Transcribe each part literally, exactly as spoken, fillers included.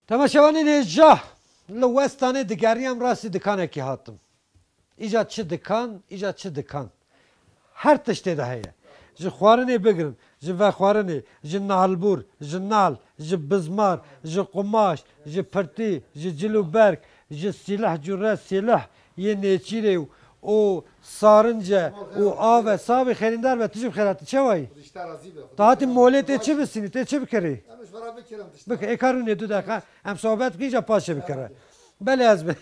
Temaşevanên hêja, li Westanê digeriyam, rastî dikanekî hatim. Îja çi dikan, îja çi dikan. Her tiştê de heye. Ji xwarinê bigirin, ji vexwarinê, ji nalbûr, ji nal, ji bizmar, ji qumaş, ji pirtî, ji cil û berg, ji sîleh, cure sîleh, yê nêçîrê û, û sarince û ave. Sabî xêrîndar be, tu jî bi xêr hatî. Çawa yî? Xwedê ji te razî be. Xwedê. Tu hatî molê, tê çi bisînî, tê çi bikirî? Em ji we re bikirin tişta. Bike, ê karûnê du deqa. Em sohbet bikin, îca paşê bikire. Belê ez bi.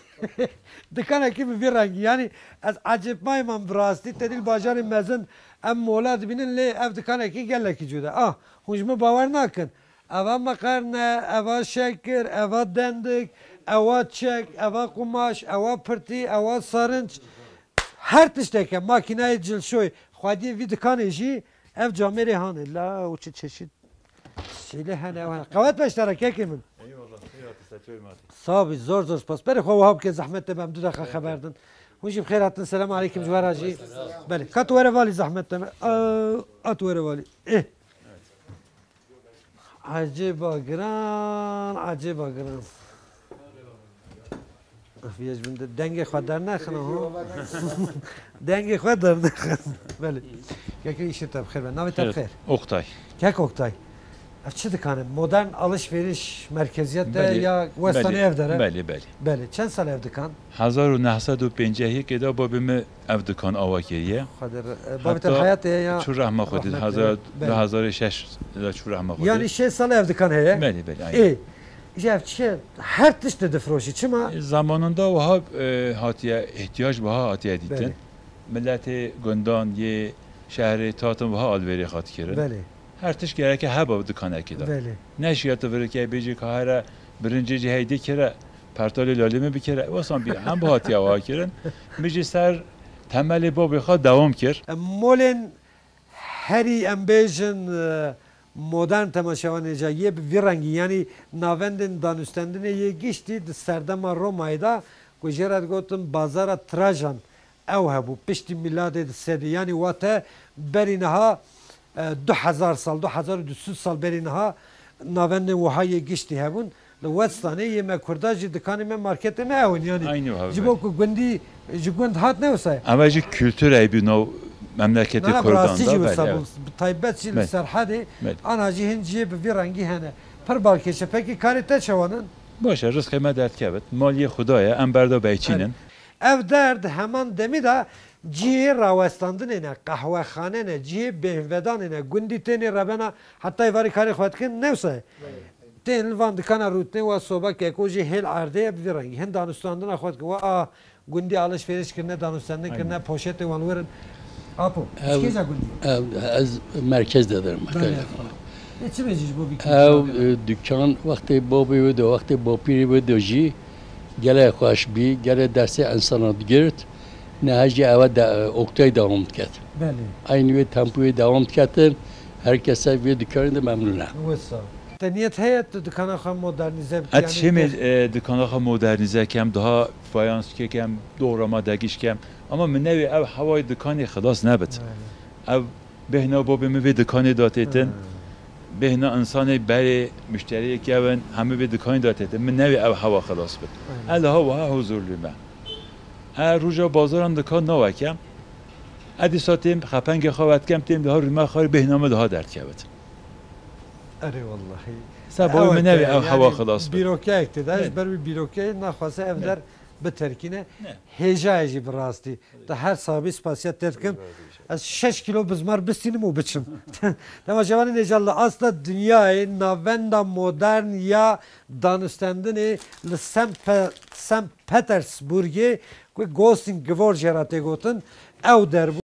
Dikanekî bi vî rengî. Yanî ez ecêbmayî mam bi rastî. Te dî li bajarê mezin em mola dibînin, lê ev dikanekî gelekî cuda. Ah, hûn ji min bawer nakin. Eva meqerne, eva şekir, eva dendik, ewa çek, eva qumaş, ewa pirtî, ewa sarinç. Her tişteke, makîneyê cilşoyê, xwediyê vî dikanê jî ev camêrê hane. La û çi çeşît şeylê hene, ew hene. Qewet beşdara kekê min. Eyvallah, xêr hatî, ser çavê me hatî. Sax bî, zor zor spas. Berê xwe wiha bike, zehmet te be, em du deqa xeber din. Hûn jî bi xêr hatin, selam aleykum ji we re jî. Belê, ka tu were valî, zehmet te be. Aa, a tu were valî. Eh. Ecêba giran, ecêba giran. Ev yê ji min de dengê xwe dernexin, ha. Dengê xwe dernexin. Belê. Keke, îşê te bi xêr be. Navê te bi xêr? Oktay. Kek Oktay. Ev çi dikan e? Modern alışveriş merkeziyet e ya Westanê ev der e? Belê, belê. Belê. Çend sal ev dikan? Hezar û neh sed û pêncî yekê de babê min ev dikan ava kiriye. Xwedê re-, e, babê te heta heyatê ye ya? Çû rehma Xwedê, rehmet hezar, bile. Belê. Du hezar û şeş de çû rehma Xwedê. Yanî şeş sal ev dikan heye? Belê, belê, aynen. Ê, îja ev çi ye? Her tişt difroşî, çima? E, zamanında wiha, e, hatiye, ihtiyac wiha hatiye dîtin. Belê. Miletê gundan, yê şehrê, tatin wiha alvêrê xwe dikirin. Belê. Her tişt gereke heba dikanekî de. Belê. Neşiya tu virikê bêjî ka here birincê jî hey dikire, pertalê lalê min bikire. Wesan bî, hem bi hatiye wa kirin. Min jî ser temelê babê xwe dewam kir. Em molên herî, em bêjin, e, modern, temaşevanê ca yê bi vî rengî, yanî navendên danûstendinê yê giştî di serdema Romayê de, ku jê re digotin bazara Trajan, ew hebû, piştî mîladê di sedî, yanî wate berî niha, e, du hezar sal, du hezar û du sed sal berî niha navendên wiha yê giştî hebûn. Li Westanê yê me Kurda jî dikanê me, marketê me ew in, yanî. Aynî wiha ji bo ku gundî ji gund hat ne wisa ye. Ev jî kultureyê bî nav memleketê Kurdan de. Na, na, bi rastî jî wisa bû. Bi taybet jî li Serhedê, ana jî hin cihê bi vî rengî hene. Pir balkêş e. Pekî karê te çawan in? Baş e, rizqê me derdikevit. Mal yê Xuda ye, em berda beyçîn in. Ev der di heman demî de cihê rawestandinê ne, qehwexane ne, cihê bêhvedanê ne, gundî tênê rebena, heta êvarî karê xwe dikin, ne wisa ye. Tên li van dikana rûtinê wa soba keko jî hêl erdê ye bi vî rengî. Hin danûstandina xwe dikin. Wa a gundî alişveriş kirine, danûstendin kirine, poşetê wan wir in. Apo, tu ji kêja gundî yî? Ev, ez merkez de derim. Belê, efendim. Ê, çi bêjî ji bo vî kultura? Ev, e, dükkan wextê babê wê de, wextê bapîrê wê de jî gelek xweş bî, gelek dersê insana digirt. Niha jî ew de, e, Oktay dewam diket. Belê. Aynî wê tempoyê dewam diketin. Her kes ev vê dükkanê de memnûn e. Wisa. Te niyet heye tu dikana xwe modernîze bikî? Ez yanî çimê, te- e, dikana xwe modernîze kem, daha fayans kekem, doğrama degiş kem. Ama min newê ev hewayê dikanê xilas nebit. Belê. Ev bêhna babê min vê dikanê datêtin. Ha. Bêhna insanê berê muşteriyê kevin, hemû vê dikanê datêtin. Min newê ev hewa xilas bit. Aynen. Ez daha wiha huzurlî me. E, roja bazaran dikan nawekem. E, dîsa têm xepengê xwe wetkem, têm daha rûme xwe bêhna min daha derdkevit. Erê wellahî. Sebabê min newê ew hewa xilas bit. Bîrokeyek tê de, ji ber wî bîrokeyê naxwaze ev der biterkîne. Hêja ye jî bi rastî. Te her sabî spasiya te dikim. Ez şeş kîlo bizmar bistînim û biçim. Temaşevanên hêja, li asta dinyayê navenda modern ya danûstendinê li Sem Pe-, Sem Petersburgê, ku Gosling Gvor jê re tê gotin, ew der bû.